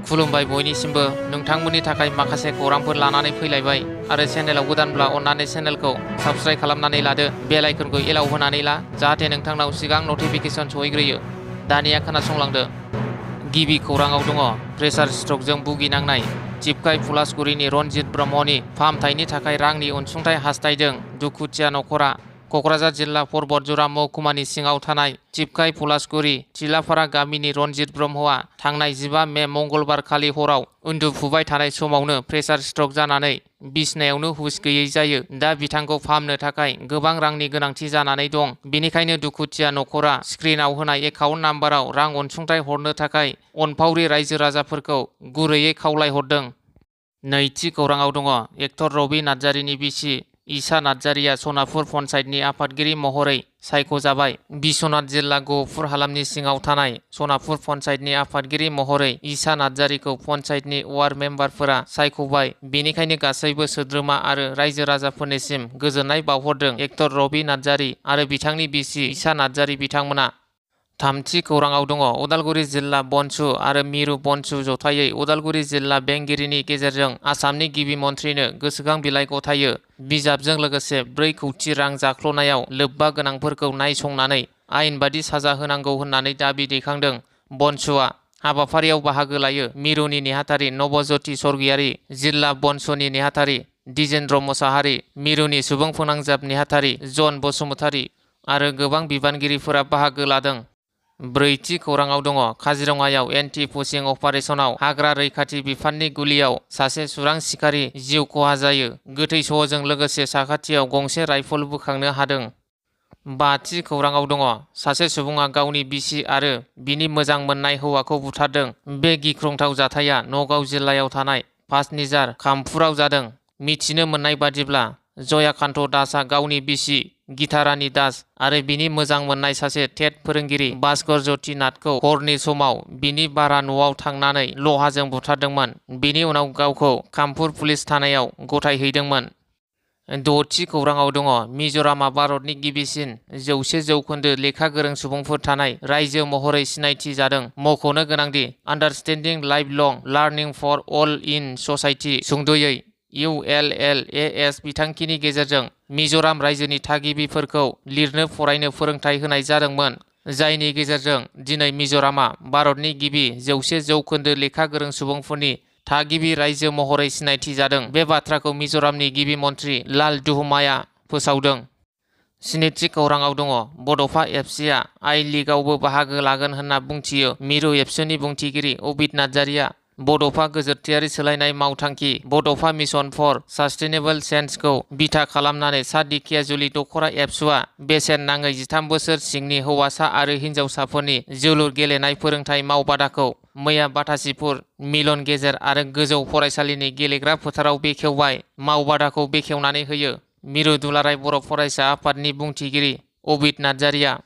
खुलुमबाय बयनिसिमबो नोंथांमोननि थाखाय माखासे खौरांफोर लानानै फैलायबाय आरो चेनेलाव गोदानब्ला अन्नानै चेनेलखौ साबस्क्राइब खालामनानै लादो बेल आइकनखौ एलाव होनानै ला जाहाथे नोंथांनाव सिगां नटिफिकेसन सहैग्रोयो। दानिया खोनासंलांदो। गिबि खौराङाव दङ प्रेसार स्ट्रकजों भुगिनांनाय चिपकाइ पलासगुरिनि रनजित ब्रह्मनि फाहामथायनि थाखाय रांनि अनसुंथाइ हास्थायदों दुखुथिया नखरा। क'क्राझार जिल्ला पर्बतजरा महकुमानि सिङाव थानाय चिपकाइ पलासगुरि थिलाफारा गामिनि रनजित ब्रह्मआ थांनाय 15 मे मंगलबारखालि हराव उन्दुफुबाय थानाय समावनो प्रेसार स्ट्रक जानानै बिसनायावनो हुस गैयै जायो। दा बिथांखौ फाहामनो थाखाय गोबां रांनि गोनांथि जानानै दं। बेनिखायनो दुखुथिया नखरा स्क्रिनाव होनाय एकाउन्ट नाम्बाराव रां अनसुंथाइ हरनो थाखाय अनफावरि रायजो राजाफोरखौ गुरैयै खावलायहरदों। नैथि खौराङाव दङ एक्टर रबि नार्जारिनि बिसि ईशा नार्जारिया सनापुर पन्चायतनि आफादगिरि महरै सायख'जाबाय। बिश्वनाथ जिल्ला गहपुर हालामनि सिङाव थानाय सनापुर पन्चायतनि आफादगिरि महरै ईशा नार्जारिखौ पन्चायतनि वार्ड मेम्बारफोरा सायख'बाय। बेनिखायनो गासैबो सोद्रोमा आरो रायजो राजाफोरनिसिम गोजोननाय बावहरदों एक्टर रबि नार्जारि आरो बिथांनि बिसि ईशा नार्जारि बिथांमोना। थामथि खौराङाव दङ उदालगुरि जिल्ला बनसु आरो मिरु बनसु जथायै उदालगुरि जिल्ला बेंगिरिनि गेजेरजों आसामनि गिबि मन्थ्रिनो गोसोखां बिलाइ गथायो। बिजाबजों लोगोसे 4 कौटि रां जाख्ल'नायाव लोब्बा गोनांफोरखौ नायसंनानै आयेन बादि साजा होनांगौ होननानै दाबि दैखांदों। बनसुआ हाबाफारियाव बाहागो लायो मिरुनि नेहाथारि नबज्यति स्वर्गियारि, जिल्ला बनसुनि नेहाथारि दिजेन्द्र मुसाहारि, मिरुनि सुबुं फोनांजाब नेहाथारि जन बसुमतारी आरो गोबां बिबानगिरिफोरा बाहागो लादों। ब्रैथि खौराङाव दङ काजिरङायाव एन्टि पुशिं अपारेशनाव हाग्रा रैखाथि बिफाननि गुलियाव सासे सुरां सिखारि जिउ खहा जायो। गोथै सहजों लोगोसे साखाथियाव गंसे राइफल बोखांनो हादों। बाथि खौराङाव दङ सासे सुबुङा गावनि बिसि आरो बिनि मोजां मोननाय हौवाखौ बुथारदों। बे गिख्रंथाव जाथाया नगाव जिल्लायाव थानाय पासनिजार खामफुराव जादों। मिथिनो मोननाय बादिब्ला जयाकान्त दासआ गावनि बिसि गीतारानी दास आरो बिनि मोजां मोननाय सासे टेट फोरोंगिरि भास्कर ज्योति नाथखौ हरनि समाव बिनि भारा न'आव थांनानै लहाजों बुथारदोंमोन। बिनि उनाव गावखौ खामफुर पुलिस थानायाव गथायहैदोंमोन। द'थि खौराङाव दङ मिज'रामआ भारतनि गिबिसिन 100% लेखा गोरों सुबुंफोर थानाय रायजो महरै सिनायथि जादों। मख'नो गोनांदि आन्डारस्टेन्डिं लाइफलं लार्निं फर अल इन ससाइटि सुंद'यै ULLAS बिथांखिनि गेजेरजों मिज'राम रायजोनि थागिबिफोरखौ लिरनो फरायनो फोरोंथाय होनाय जादोंमोन, जायनि गेजेरजों दिनै मिज'रामआ भारतनि गिबि 100% लेखा गोरों सुबुंफोरनि थागिबि रायजो महरै सिनायथि जादों। बे बाथ्राखौ मिज'रामनि गिबि मन्थ्रि लाल दुहमाया फोसावदों। स्निथि खौराङाव दङ बड'फा एफसिआ आइ लीगआवबो बाहागो लागोन होनना बुंथियो मिरु एबसुनि बुंथिगिरि अबिद नार्जारिया। बड'फा गोजोरथायारि सोलायनाय मावथांखि बड'फा मिशन फर सास्टेनेबल चेन्जखौ बिथा खालामनानै सा-दिखियाजुलि दख'रा एबसुआ बेसेन नाङै 13 बोसोर सिंनि हौवासा आरो हिन्जावसाफोरनि जोलुर गेलेनाय फोरोंथाय मावबादाखौ मैया बाथासिपुर मिलन गेजेर आरो गोजौ फरायसालिनि गेलेग्रा फोथाराव बेखेवबाय। मावबादाखौ बेखेवनानै होयो मिरु दुलाराय बर' फरायसा आफादनि बुंथिगिरि अबिद नार्जारिया।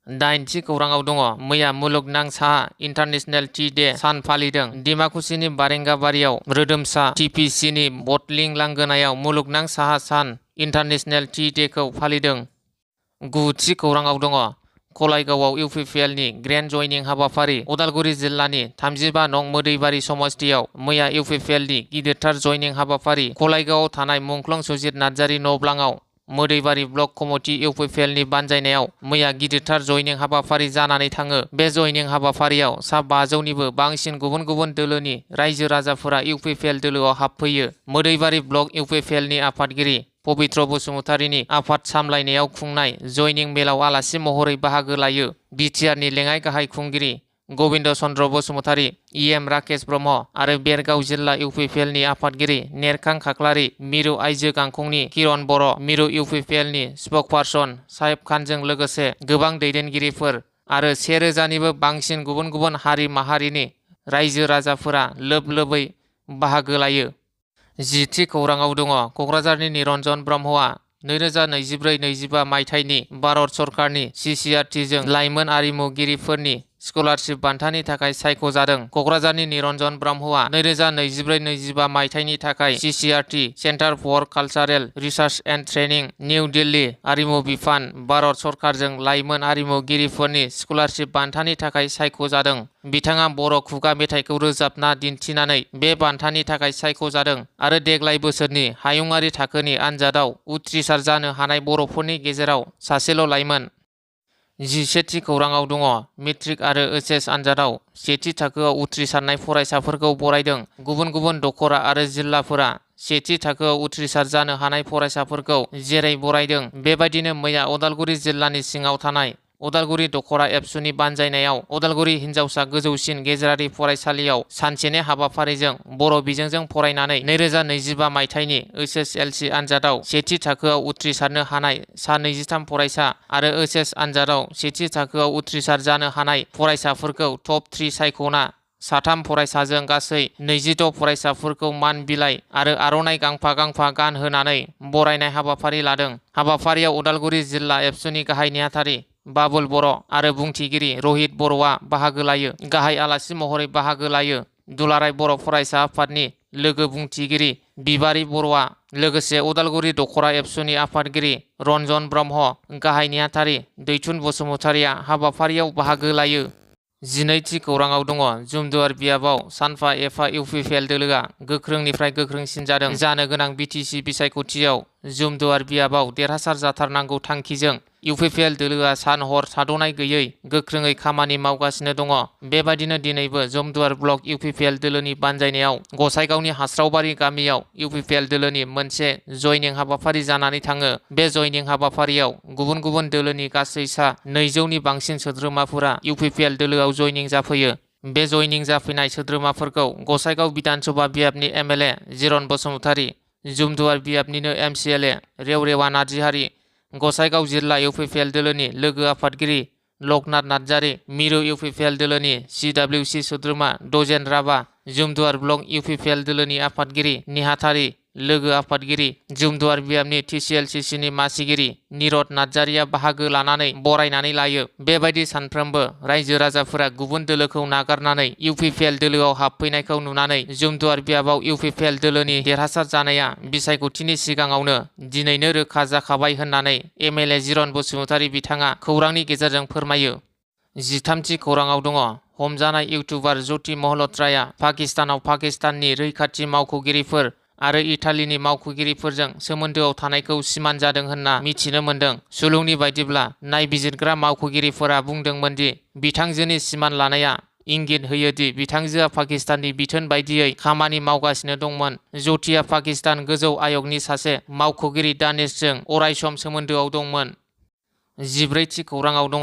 8थि खौराङाव दङ मैया मुलुगनां साहा इन्टारनेशनेल टि डे सान फालिदों। डिमाकुसिनि बारेंगाबारियाव रोदोमसा TPCनि बटलिं लांगोनायाव मुलुगनां साहा सान इन्टारनेशनेल टि डेखौ फालिदों। 9थि खौराङाव दङ कलायगावआव UPPLनि ग्रेन्ड जयनिं हाबाफारि उदालगुरि जिल्लानि 35 नं मोदैबारि समस्तियाव मैया UPPLनि गिदिरथार जयनिं हाबाफारि कलायगावआव थानाय मुंख्लं सुजित नार्जारि न'ब्लाङाव मोदैबारि ब्लक कमिटि UPPLनि बानजायनायाव मैया गिदिरथार जयनिं हाबाफारि जानानै थाङो। बे जयनिं हाबाफारियाव सा 500निबो बांसिन गुबुन गुबुन दोलोनि रायजो राजाफोरा UPPL दोलोआव हाबफैयो। मोदैबारि ब्लक UPPLनि आफादगिरि पबित्र बसुमतारीनि आफाद सामलायनायाव खुंनाय जयनिं मेलाव आलासि महरै बाहागो लायो बिटिआरनि लेङाइ गाहाय खुंगिरि गबिन्द चन्द्र बसुमतारी, EM राकेश ब्रह्म आरो बेरगाव जिल्ला UPPLनि आफादगिरि नेरखां खाख्लारि, मिरु आइजो गांखंनि किरण बर', मिरु UPPLनि स्पकपारसन साहेब खानजों लोगोसे गोबां दैदेनगिरिफोर आरो 1000निबो बांसिन गुबुन गुबुन हारि माहारिनि रायजो राजाफोरा लोब लोबै बाहागो लायो। 10थि खौराङाव दङ क'क्राझारनि निरन्जन ब्रह्मआ 2024-25 मायथाइनि भारत सरकारनि CCRT जों लाइमोन आरिमुगिरिफोरनि स्कलारशिप बान्थानि थाखाय सायख'जादों। क'क्राझारनि निरन्जन ब्रह्मआ 2024-25 मायथाइनि थाखाय CCRT centre for cultural research and training, new Delhi आरिमु बिफान, भारत सरकारजों लाइमोन आरिमुगिरिफोरनि स्कलारशिप बान्थानि थाखाय सायख'जादों। बिथाङा बर' खुगा मेथाइखौ रोजाबना दिन्थिनानै बे बान्थानि थाखाय सायख'जादों आरो देग्लाय बोसोरनि हायुंआरि थाखोनि आनजादाव उथ्रिसार जानो हानाय बर'फोरनि गेजेराव सासेल' लाइमोन। 11थि खौराङाव दङ। मेट्रिक आरो HS आनजादाव सेथि थाखोआव उथ्रिसारनाय फरायसाफोरखौ बरायदों। गुबुन गुबुन दखरा आरो जिल्लाफोरा सेथि थाखोआव उथ्रिसार जानो हानाय फरायसाफोरखौ जेरै बरायदों, बेबायदिनो मैया उदालगुरि जिल्लानि सिङाव थानाय उदालगुरि दखरा एबसुनि बानजायनायाव उदालगुरि हिनजावसा गोजौसिन गेजेरारि फरायसालियाव सानसेनि हाबाफारिजों बर' बिजोंजों फरायनानै 2025 मायथाइनि HSLC आनजादाव सेथि थाखोआव उथ्रिसारनो हानाय सा 23 फरायसा आरो HS आनजादाव सेथि थाखोआव उथ्रिसार जानो हानाय फरायसाफोरखौ टप 3 सायख'ना 3 फरायसाजों गासै 26 फरायसाफोरखौ मान बिलाइ आरो आर'नाइ गांफा गांफा गानहोनानै बरायनाय हाबाफारि लादों। हाबाफारियाव उदालगुरि जिल्ला एबसुनि गाहाय नेहाथारि बाबुल बर' आरो बुंथिगिरि रहित बर'आ बाहागो लायो। गाहाय आलासि महरै बाहागो लायो दुलाराय बर' फरायसा आफादनि लोगो बुंथिगिरि बिबारि बर'आ। लोगोसे उदालगुरि दखरा एबसुनि आफादगिरि रन्जन ब्रह्म, गाहाय नेहाथारि दैथुन बसुमतारिया हाबाफारियाव बाहागो लायो। 12थि खौराङाव दङ। जुमदुवार बियाबाव सानफा एफा UPPL दोलोआ गोख्रोंनिफ्राय गोख्रोंसिन जादों। जानो गोनां BTC बिसायख'थियाव जुमदुवार बियाबाव देरहासार जाथारनांगौ थांखिजों UPPL दोलोआ सान हर थाद'नाय गैयै गोख्रोङै खामानि मावगासिनो दङ। बेबादिनो दिनैबो जुमदुवार ब्लक UPPL दोलोनि बानजायनायाव गसाइगावनि हास्रावबारि गामियाव UPPL दोलोनि मोनसे जयनिं हाबाफारि जानानै थाङो। बे जयनिं हाबाफारियाव गुबुन गुबुन दोलोनि गासै सा 200नि बांसिन सोद्रोमाफोरा UPPL दोलोआव जयनिं जाफैयो। बे जयनिं जाफैनाय सोद्रोमाफोरखौ गसाइगाव बिधानसभा बियाबनि MLA जिरन बसुमतारी, जुमदुवार बियाबनिनो MCLA रेवरेवा नार्जिहारि, गसाइगाव जिल्ला UPPL दोलोनि लोगो आफादगिरि लकनाथ नार्जारी, मिरु UPPL दोलोनि CWC सोद्रोमा दजेन राभा, जुमदुवार ब्लक UPPL दोलोनि आफादगिरि नेहाथारि लोगो आफादगिरि जुमदुवार बियाबनि TCLCCनि मासिगिरि निरद नार्जारीया बाहागो लानानै बरायनानै लायो। बेबायदि सानफ्रोमबो रायजो राजाफोरा गुबुन दोलोखौ नागारनानै UPPL दोलोआव हाबफैनायखौ नुनानै जुमदुवार बियाबाव UPPL दोलोनि देरहासार जानाया बिसायख'थिनि सिगाङावनो दिनैनो रोखा जाखाबाय होननानै MLA जिरन बसुमतारी बिथाङा खौरांनि गेजेरजों फोरमायो। 13थि खौराङाव दङ। हमजानाय इउटुबार ज्योति महलत्राया पाकिस्तानाव पाकिस्ताननि रैखाथि मावख'गिरिफोर आरो इटालीनि मावख'गिरिफोरजों सोमोन्दोआव थानायखौ सिमान जादों होनना मिथिनो मोन्दों। सुलुंनि बायदिब्ला नायबिजिरग्रा मावख'गिरिफोरा बुंदोंमोन दि बिथांजोनि सिमान लानाया इंगित होयो दि बिथांजोआ पाकिस्ताननि बिथोन बायदियै खामानि मावगासिनो दंमोन। ज्योतिआ पाकिस्तान गोजौ आय'गनि सासे मावख'गिरि दानिशजों अरायसम सोमोन्दोआव दंमोन। 14थि खौराङाव दङ।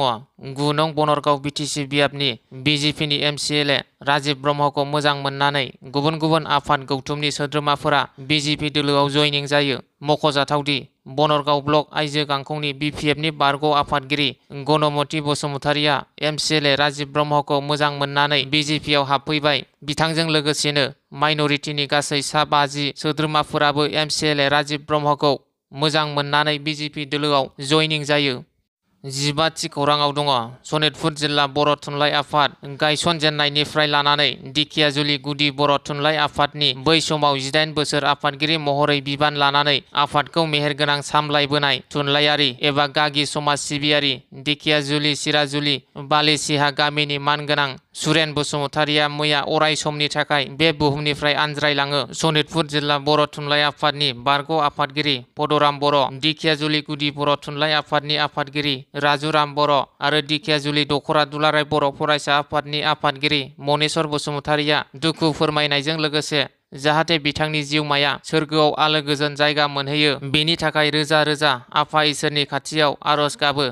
9 नं बनरगाव BTC बियाबनि BJPनि MCLA राजिब ब्रह्मखौ मोजां मोननानै गुबुन गुबुन आफाद गौथुमनि सोद्रोमाफोरा BJP दोलोआव जयनिं जायो। मख'जाथावदि बनरगाव ब्लक आइजो गांखंनि BPFनि बारग' आफादगिरि गनमति बसुमतारिया MCLA राजिब ब्रह्मखौ मोजां मोननानै BJPआव हाबफैबाय। बिथांजों लोगोसेनो माइन'रिटिनि गासै सा 50 सोद्रोमाफोराबो MCLA राजिब ब्रह्मखौ मोजां मोननानै BJP दोलोआव जयनिं जायो। 15थि खौराङाव दङ। सनितपुर जिल्ला बर' थुनलाइ आफाद गायसनजेननायनिफ्राय लानानै दिखियाजुलि गुदि बर' थुनलाइ आफादनि बै समाव 18 बोसोर आफादगिरि महरै बिबान लानानै आफादखौ मेहेरगोनां सामलायबोनाय थुनलाइयारि एबा गागि समाज सिबियारि दिखियाजुलि सिराजुलि बालिसिहा गामिनि मानगोनां सुरेन बसुमतारिया मैया अराय समनि थाखाय बे बुहुमनिफ्राय आनज्रायलाङो। सनितपुर जिल्ला बर' थुनलाइ आफादनि बारग' आफादगिरि पदराम बर', दिखियाजुलि गुदि बर' थुनलाइ आफादनि आफादगिरि राजुराम बर' आरो दिखियाजुलि दखरा दुलाराय बर' फरायसा आफादनि आफादगिरि मनेस्वर बसुमतारिया दुखु फोरमायनायजों लोगोसे जाहाथे बिथांनि जिउमाया सोरगोआव आलो गोजोन जायगा मोनहैयो बेनि थाखाय रोजा रोजा आफा इसोरनि खाथियाव आरज गाबो।